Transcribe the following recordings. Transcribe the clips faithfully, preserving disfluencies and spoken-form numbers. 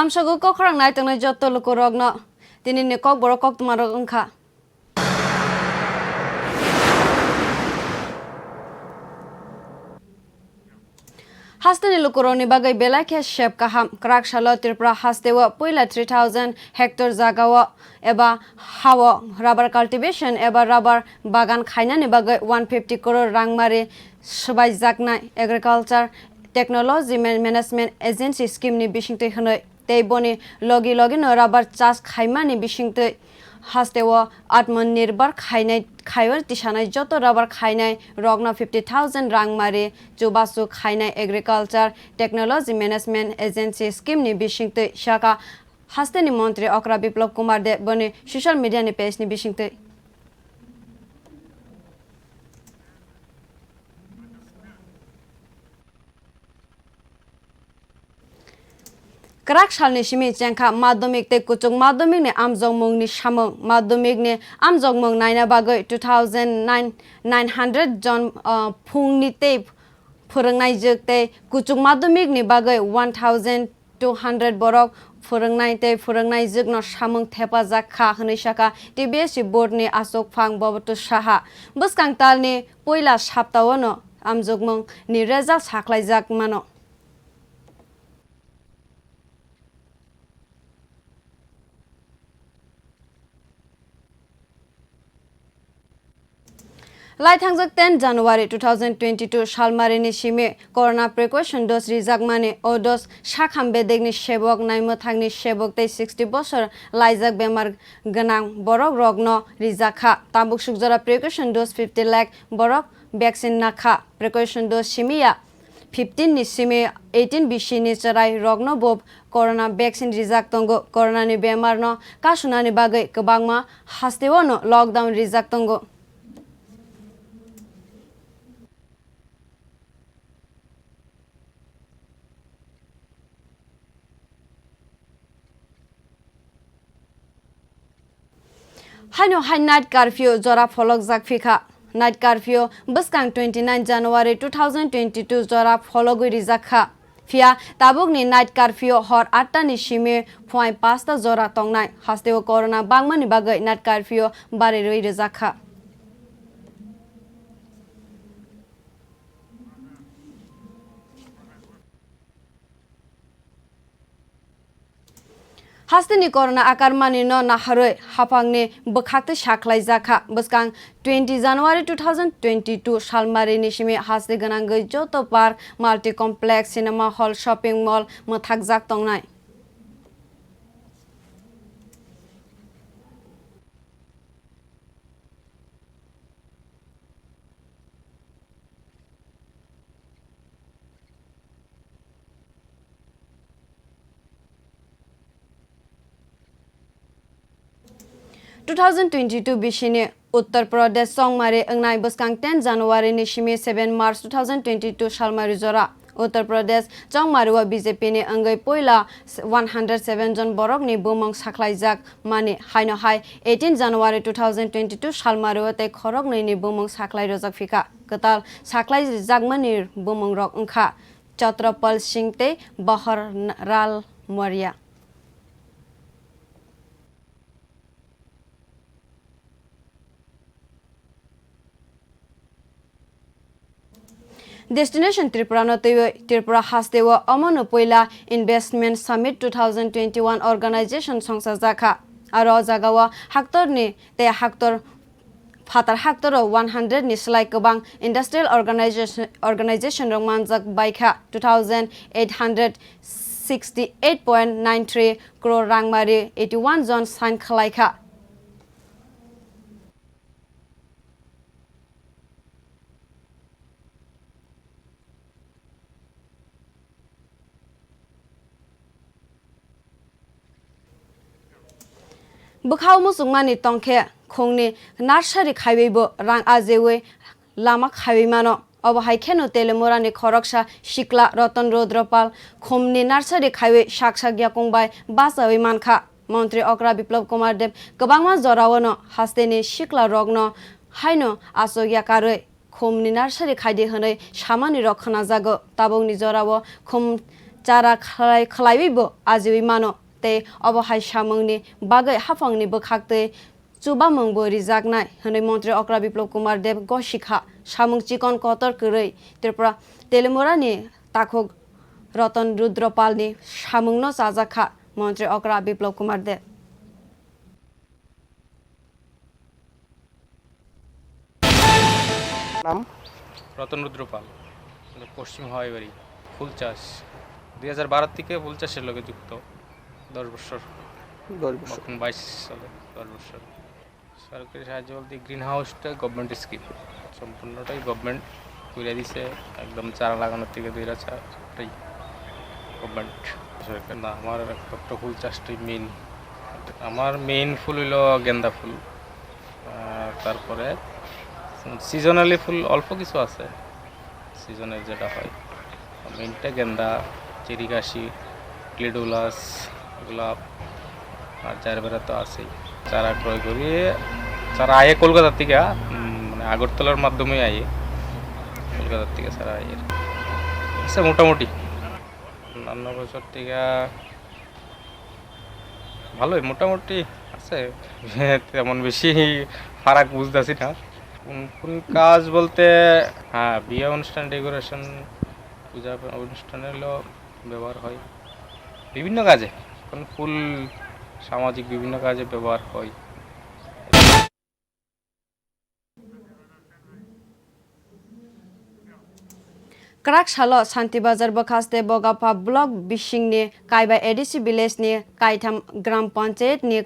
Amsogo kok khorang nai tongnai joto lukurokno tinini kokborok koktwmarok wngkha. Hasteni lukurokni bagwi belai khe sep kaham. Kwrak salo Tripura hasteo puila three thousand hectare jagao eba hao rubber cultivation eba rubber bagan khainani bagwi one fifty crore rangmari swbaijaknai Agriculture Technology Man-, Management Agency scheme ni bisingtwi hwnwi. Tei boni logi logino rubber chas khaimani bisingtwi hasteo Atmanirbhar khainai, khaiwi tisanai joto rubber khainai rokno fifty thousand rang mari chubachu khainai Agriculture Technology Management Agency scheme ni bisingtwi saka hasteni montri Okra Biplab Kumar Deb boni social media ni page ni bisingtwi. Kwrak salni simi chengkha madhyamik tei kuchuk madhyamikni amjokmungni samung. Madhyamikni amjokmung naina bagwi two thousand nine, nine hundred jon, uh, phungni tei phwrwngnaijwk tei kuchuk madhyamikni bagwi one thousand two hundred borok phwrwngnai tei phwrwngnaijwkno samung thepajak kha hwnwi sakha T B S C board ni achukphang Bobatu Saha. Bwskang talni puila saptaono amjokmungni result sakhlaijak mano. Lai thangjak ten January two thousand twenty-two salmarini simi corona precaution dose rijakmani. O dose sakham bedekni sebok, naimwthangni sebok tei sixty bosor laijak bemar gwnang borok rokno rijak kha. Tabuk sukjora precaution dose fifty lakh borok vaccine nakha. Precaution dose simi ya fifteen ni simi eighteen bisi ni chwrai rokno bo corona vaccine rijak tongo. Corona ni bemar no kasunani bagwi kwbangma hasteo no lockdown rijak tongo. Haino hai night curfew jora pholokjak phi kha. Night curfew bwskang twenty nine January two thousand twenty two jora phologwi rijak kha. Phiya tabukni night curfew hor atta ni simi phuai pasta jora tongnai. Hasteo corona bangmani bagwi night curfew barirwi rijak kha. Hasteni corona akarmani no naharwi haphangni bwkhaktwi sakhlaijakha. Bwskang twenty January two thousand twenty two salmarini simi haste gwnangwi joto park, multi complex, cinema hall, shopping mall mwthakjak tongnai. Two thousand twenty two bisini Uttar Pradesh chongmari wngnai bwskang ten January ni simi seven March two thousand twenty two salmari jora. Uttar Pradesh chongmari o B J P ni wngwi puila one hundred seven jon borokni bumung sakhlaijak mani, haino hai eighteen January two thousand twenty two salmari o tei khoroknwi ni bumung sakhlai rwjak phika. Kwtal sakhlai jakmani bumung rok wngkha Chhatrapal Singh tei Bahar Lal Maurya. Destination Tripura no twiwi Tripura hasteo omono puila Investment Summit two thousand twenty one organization songchajakha. Aro o jagao haktorni tei haktor phatar haktoro one hundred ni slai kwbang industrial organization, organization rok manjak baikha. Two thousand eight hundred sixty eight point nine three crore rangmari eighty one jon sign khwlaikha. Bwkhao muchungmani tongkhe khungni nursery khaiwibo rang ajewi lama khaiwi mano. Obo hai kheno Telemurani khoroksa sikla Ratan Rudra Pal khumni nursery khaiwi sak sak yakung bai bachawi mankha. Montri Okra Biplab Kumar Deb kwbangma jorao no hasteni sikla rokno haino achuk yakarwi khumni nursery khaidi hwnwi samani rok khwnajago. Tabukni jorao khum chara khlai-, khlaiwi bo ajiwi mano, tei obo hai samungni bagwi haphangni bwkhaktwi chubamung bo rijaknai, hwnwi Montri Okra Biplab Kumar Deb gosikha. Samung chikon kotor kwrwi Tripura Telimurani takhuk Ratan Rudra Palni samungno chajakha Montri Okra Biplab Kumar Deb. নাম? রতন রুদ্র পাল, মানে পশ্চিম হাওয়াইবাড়ি, ফুল চাষ। দুই হাজার বারো থেকে ফুল চাষের লগে যুক্ত, দশ বছর। দশ বছর। এখন বাইশ চলে, দশ বছর। সরকারি সাহায্য বলতে গ্রিন হাউসটা গভর্নমেন্ট স্কিম, সম্পূর্ণটাই গভর্নমেন্ট করে দিছে, একদম চারা লাগানোর থেকে ধরে চারাটাই গভর্নমেন্ট। সরকার না, আমার একটা ফুল চাষটাই মেইন। আমার মেইন ফুল হইলো গেন্দা ফুল, আর তারপরে সিজনালি ফুল অল্প কিছু আছে, সিজনের যেটা হয়, মেইনটা গেন্দা, চেরি কাশি, গ্লেডুলাস, গোলাপ, আর জারবেরা তো আছেই। চারা ক্রয় করি, চারা আয়ে কলকাতা থেকে, উম, মানে আগরতলার মাধ্যমে আয়ে, কলকাতার থেকে চারা আয়ে। আচ্ছা, মোটামুটি অন্যান্য বছর থেকে ভালোই মোটামুটি আছে, তেমন বেশি ফারাক বুঝতেছি না। কোন কোন কাজ বলতে, হ্যাঁ, বিয়ে অনুষ্ঠান, ডেকোরেশন, পূজা অনুষ্ঠানে হলো ব্যবহার হয় বিভিন্ন কাজে। এখন ফুল সামাজিক বিভিন্ন কাজে ব্যবহার হয়। Kwrak salo Santi Bazar bwkhaste Bogapha block bisingni Kaiba A D C village ni kaitham gram panchayat ni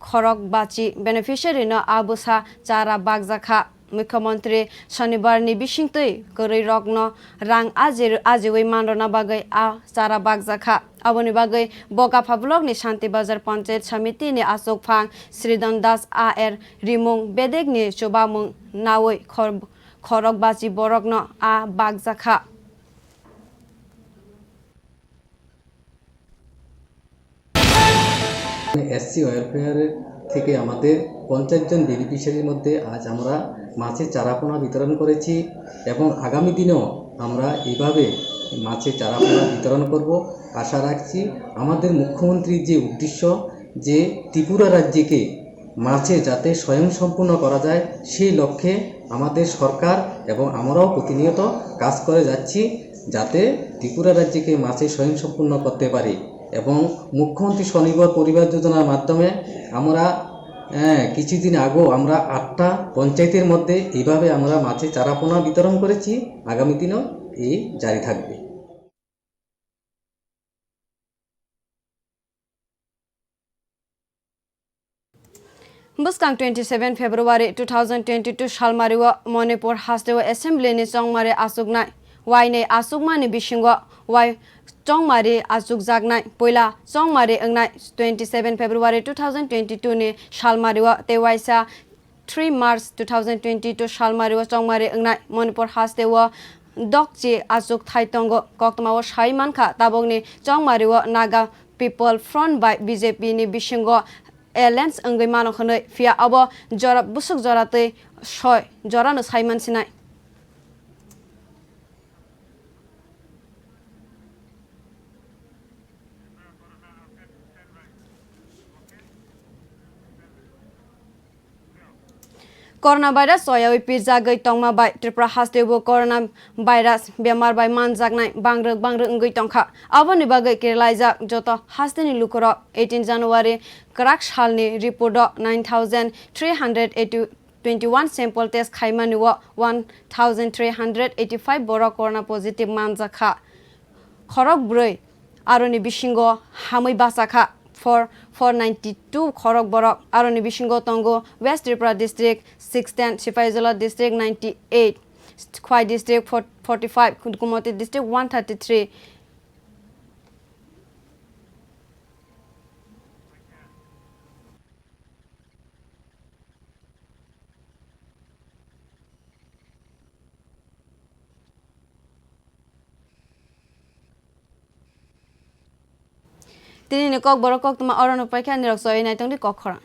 khorok bachi beneficiary no a bwsa chara bakjakha. Mukhyamantri Shonibar ni bisingtwi kwrwi rokno rang aji-, ajiwi manrwna bagwi a chara bakjakha. Aboni bagwi Bogapha block ni Santi Bazar Panchayat Samiti ni achukphang Sridhan Das a er rimung bedekni chubamung nawi khor-, khorok bachi borokno a bakjakha. SC welfare থেকে আমাদের পঞ্চাশ জন বেনিফিশিয়ারির মধ্যে আজ আমরা মাছের চারাপোনা বিতরণ করেছি এবং আগামী দিনেও আমরা এইভাবে মাছের চারাপোনা বিতরণ করব। আশা রাখছি আমাদের মুখ্যমন্ত্রীর যে উদ্দেশ্য, যে ত্রিপুরা রাজ্যকে মাছে যাতে স্বয়ংসম্পূর্ণ করা যায়, সেই লক্ষ্যে আমাদের সরকার এবং আমরাও প্রতিনিয়ত কাজ করে যাচ্ছি, যাতে ত্রিপুরা রাজ্যকে মাছে স্বয়ংসম্পূর্ণ করতে পারি। এবং মুখ্যমন্ত্রী স্বনির্ভর পরিবার যোজনার মাধ্যমে আমরা, হ্যাঁ, কিছুদিন আগেও আমরা আটটা পঞ্চায়েতের মধ্যে এইভাবে আমরা মাছের চারাপোনা বিতরণ করেছি। আগামী দিনেও এই জারি থাকবে। Bwskang twenty seven February two thousand twenty two salmario Manipur hasteo Assembly ni chongmari achuknai. Wainwi achukmani bisingo wai chongmari achukjaknai. Puila chongmari wngnai twenty seven February two thousand twenty two ni salmario tei waisa three March two thousand twenty two salmario chongmari wngnai Manipur hasteo dokchi achukthai tongo. Koktwmao sai mankha, tabukni chongmario Naga People Front bai B J P ni bisingo alliance wngwi mano hwnwi, phiya abo jora, bwswk jora tei soi jorano sai mansinai. Corona virus soyawi pirjagwi tongma bai Tripura hasteo corona virus bemar bai manjaknai bangrwk bangrwk wngwi tongkha. Aboni bagwi kirilaijak joto hasteni lukurok eighteen January kwrak salni report o nine thousand three hundred eighty twenty one sample test khaimani o one thousand three hundred eighty five borok corona positive manjakha. Khorok bwrwi aroni bisingo hamwi bachakha four, four ninety two khorok borok. Aroni bisingo tongo West Tripura district six ten, Sipaijala district ninety eight, Khwai district forty five, Gumoti district one thirty three. Tini ni Kokborok koktwma orono paikha, nirok choi naitongdi kok khorang.